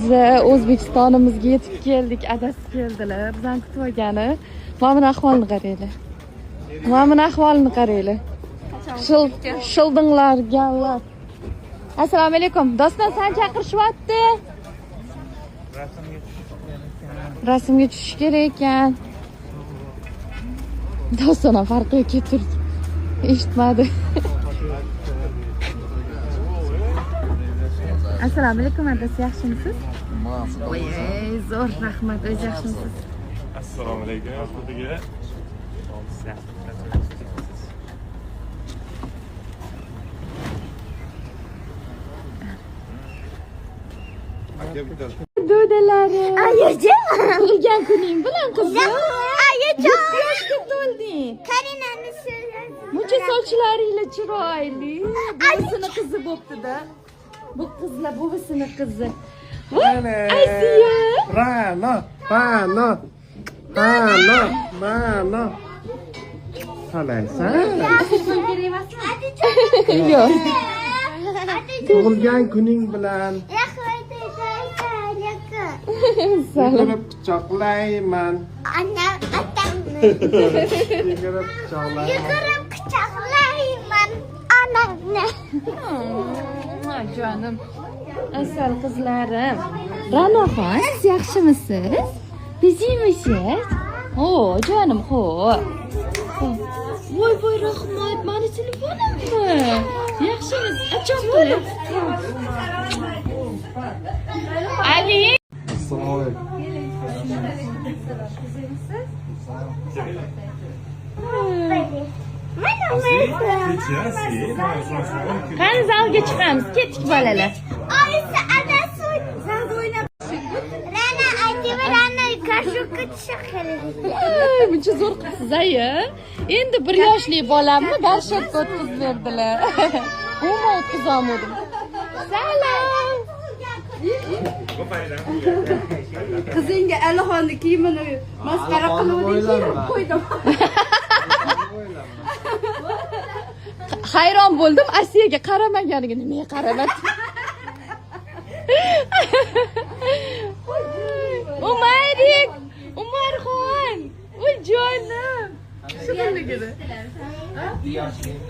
Biza O'zbekistonimizga yetib keldik. Adasi keldilar. Bizani kutib olgani. Mana buni ahvolini qaranglar. Mana buni ahvolini qaranglar. Shildinglar, gallar. Assalomu alaykum. Doston, san chaqirishyapti. Rasmga tushish kerak ekan. Doston ham farqi yo'q, keturdi. Eshitmadi. Assalomu alaykum, adasi, yaxshimisiz? Voy, zo'r, rahmat. O'zingiz yaxshimisiz? Assalomu alaykum. Dodalarim. Ayıcım. Tug'ilgan kuning bilan qizim. Ayıcım. Yoshga to'lding. Karina'nın sözü. Muncha sochlaringlar chiroyli. Buvisini qizi bo'pti-da. Bu qizlar buvisini qizi. Voy, Asiya. Ra'no, Ra'no, Ra'no, Ra'no. Qalaysan? Yo'q. Tug'ilgan kuning bilan Salom. yugurib quchoqlayman. Annem, atamı. Yugurib quchoqlayman. Yugurib quchoqlayman onamni. Jonim. Asal qizlarim. Ra'noxon, siz yaxshimisiz? Bizimisiz? Ho, jonim, ho. Voy, voy, rahmat. Mani telefonimmi? Yaxshimisiz? Achon qilib. Ali. Assalomu alaykum. Qani zalga chiqamiz. Ketdik bolalar. Oyisi adasi zalda o'ynab. Rana aytib, Rana kashukka tushaqili. Ay, buncha zo'r qilibsiz aya. Endi 1 yoshli bolamni darshatga o'tkazib berdilar. Umuman o'tkazolmadim. Salom. Qizingga Alixonni kiyimini masxara qiluvding, kiyib qo'ydim. Hayron bo'ldim, Asiyaga qaramaganiga. Nimaga qaramadi? Umarik, Umarxon, voy jonim. Shunligida.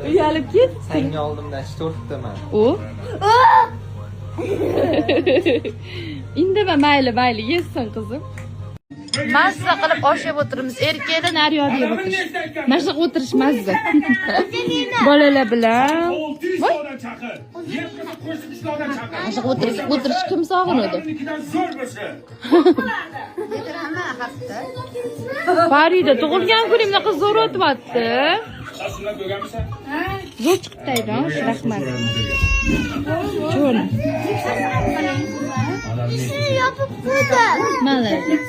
Uyalib ketdi. Senga oldimdan to'rttaman. U? Indama, mayli, mayli, yesin qizim. Mazza qilib osh yeb o'tiribmiz. Erkaklar naryoqda yeb o'tirish. Mana shunaqa o'tirish mazza. Bolalar bilan. Voy. Mana shunaqa o'tirish kim sog'inadi? Farida, tug'ilgan kunim bunaqa zo'r o'tyapti. Zo'r chiqibdi ayron, rahmat. Jo'na. Yopib qo'ydim. Молодец.